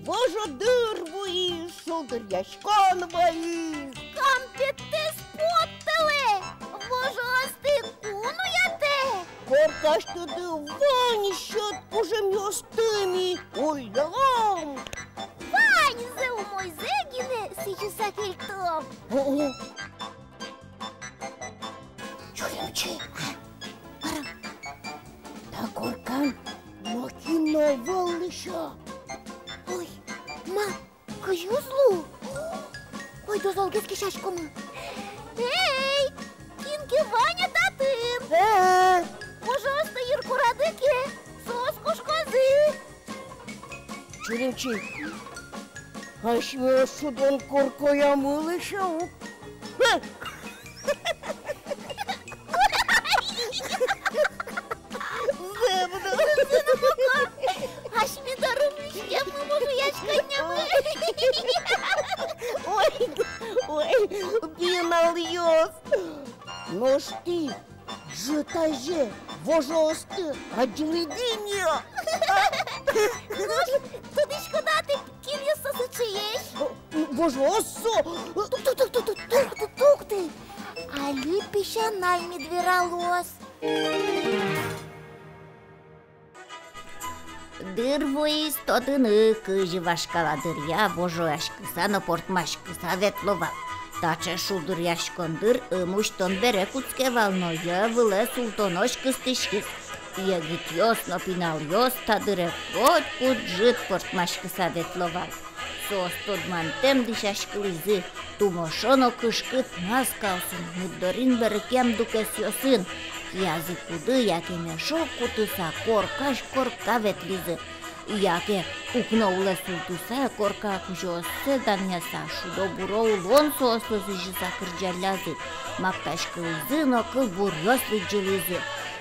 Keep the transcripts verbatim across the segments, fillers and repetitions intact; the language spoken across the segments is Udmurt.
Вожо дыр вуиз, шулдыръяськон вуиз. Кампеттэс поттэлэ, вожоосты куноятэ. Коркасьтыды вань сьӧд кужымъёсты ми уллялом. Ваньзэ умойзэ гинэ сӥзьыса кельтом. О-о. Чуремчи, а? Та коркан нокин но ӧвӧл ещё. Ой, ма, кызьы уз лу? Ойдо золгес кесяськомы. Эй, кин ке вань-а татын? Э-э. Вожоосты йыркурады ке, соос кошкозы. Чуремчи, асьме шудон коркаямы лэся ук. Зэм но. Асьме доры миськеммы вожояськоннямы. Ой, ой, пиналъёс. Нош тӥ ӝытазе вожоосты адӟылӥды ини-а? Нош тодӥськоды-а тӥ, кинъёс со сыӵеесь? Вожоос со. Тук, тук, тук, тук, тук, тук, тук, тук. Али песянай мед вералоз. Дыр вуиз тодыны, кызьы вашкала дыръя вожояськыса но пӧртмаськыса ветло вал. Таӵе шулдыръяськон дыр ымусьтон бере кутске вал, но йӧ вылэ султонозь кыстӥськиз. Егитъёс но пиналъёс та дыре котькуд ӝыт пӧртмаськыса ветло вал. Соос тодмантэм дӥсяськылӥзы, тумошо но кышкыт маскаосын, мыд дорын берыкъям дукесъёсын, киязы куды яке мешок кутыса, коркась корка ветлӥзы. Яке укно улэ султыса, корка кузёоссэ данъяса, шудо-буро улон соослы сӥзьыса кырӟаллязы, мактаськылӥзы но кылбуръёс лыдӟылӥзы.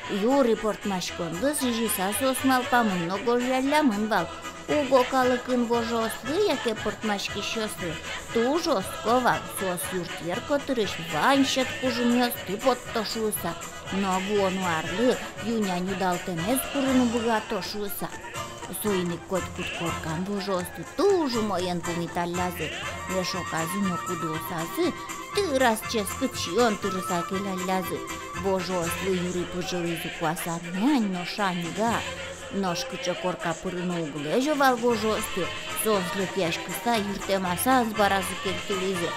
Юри пӧртмаськонлы сӥзьыса соос малпамын но гожъяллямын вал. Уго калыкын вожоослы яке пӧртмаськисьёслы туж оско вал, соос юртъер котырысь вань сьӧд кужымъёсты потто шуыса, но вуоно арлы ю-нянь удалтэмез курыны быгато шуыса. Соин ик котькуд коркан вожоосты туж умоен пумиталлязы, мешоказы но кудыосазы тырас ческыт сиён тырыса келяллязы. Вожоослы юри пыжылӥзы куасар нянь но шаньга. Нош кыӵе корка пырыны уг лэзё вал вожоосты, соос лёкъяськыса, йыртэмаса азбаразы кельтылӥзы.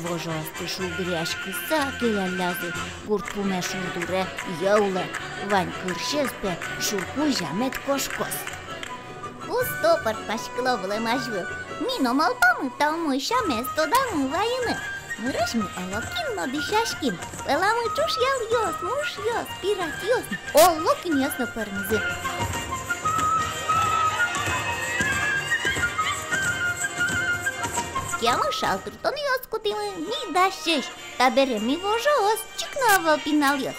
Вожоосты шулдыръяськыса келяллязы гурт пуме шур дуре, йӧ улэ. Вань кырсез, пе, шур кузя мед кошкоз. Усто пӧртмаськыло вылэм азьвыл. Ми но малпамы та умой сямез тодамы вайыны. Нырысь ми олокин но дӥсяським. Пӧламы ӵушъялъёс, мушъёс, пиратъёс, олокинъёс но пӧрмизы. Киямы шалтыртонъёс кутӥмы, ми дасесь. Табере ми вожоос, чик но ӧвӧл пиналъёс.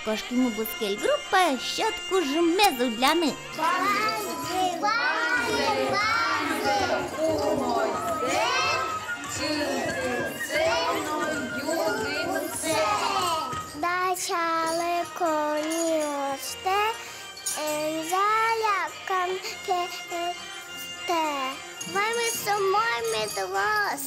Кошкимы бускель группае сьӧд кужымез улляны. Ваньзы, ваньзы, ваньзы умойзэ, чылкытсэ но югытсэ. Дасялэ коньыостэ, эн залэ кампеттэс. Ваньмыз умой мед луоз.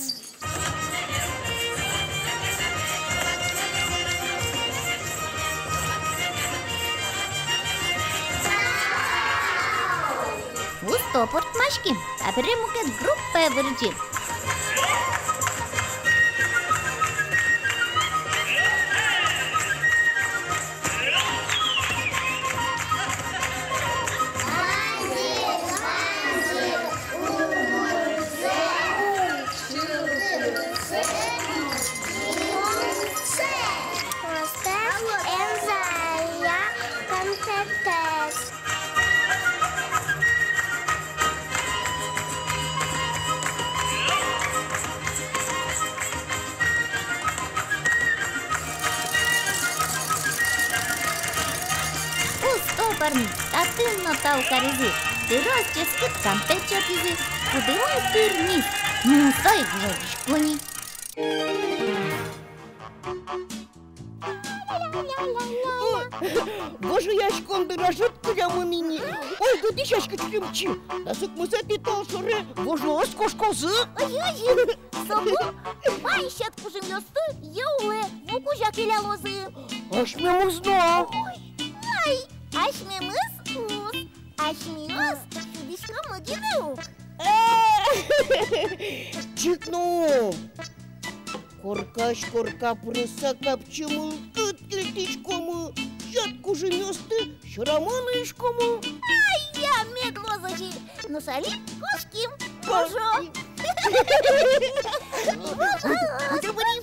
Усто пӧртмаським, табере мукет группае вырӟим. Эн залэ кампеттэс. Усто пӧрмиз, татын но тау каризы, трос ческыт кампет сётӥзы, кудӥмы тырмиз, ну, со ик ӝогисько ни. Ой, Вожояськон дыр ӧжыт кылемын ини. Ойдо, тӥ сяськы, чукымчи. Дас укмысэтӥ толшоре вожоос кошкозы. Озьы, озьы. Соку вань сьӧд кужымъёсты йӧ улэ ву кузя келялозы. Асьмемыз но. Ой, ай, асьмемыз уз. Асьмеос сюдӥськомы гинэ ук. Э, чик но. Коркась корка пырыса капчи мылкыд кельтӥськомы, сьӧд кужымъёсты сьӧрамы нуиськомы. Ай-я, мед луоз озьы. Нош али кошким. Кошким. Вожо. Кудӥз быри.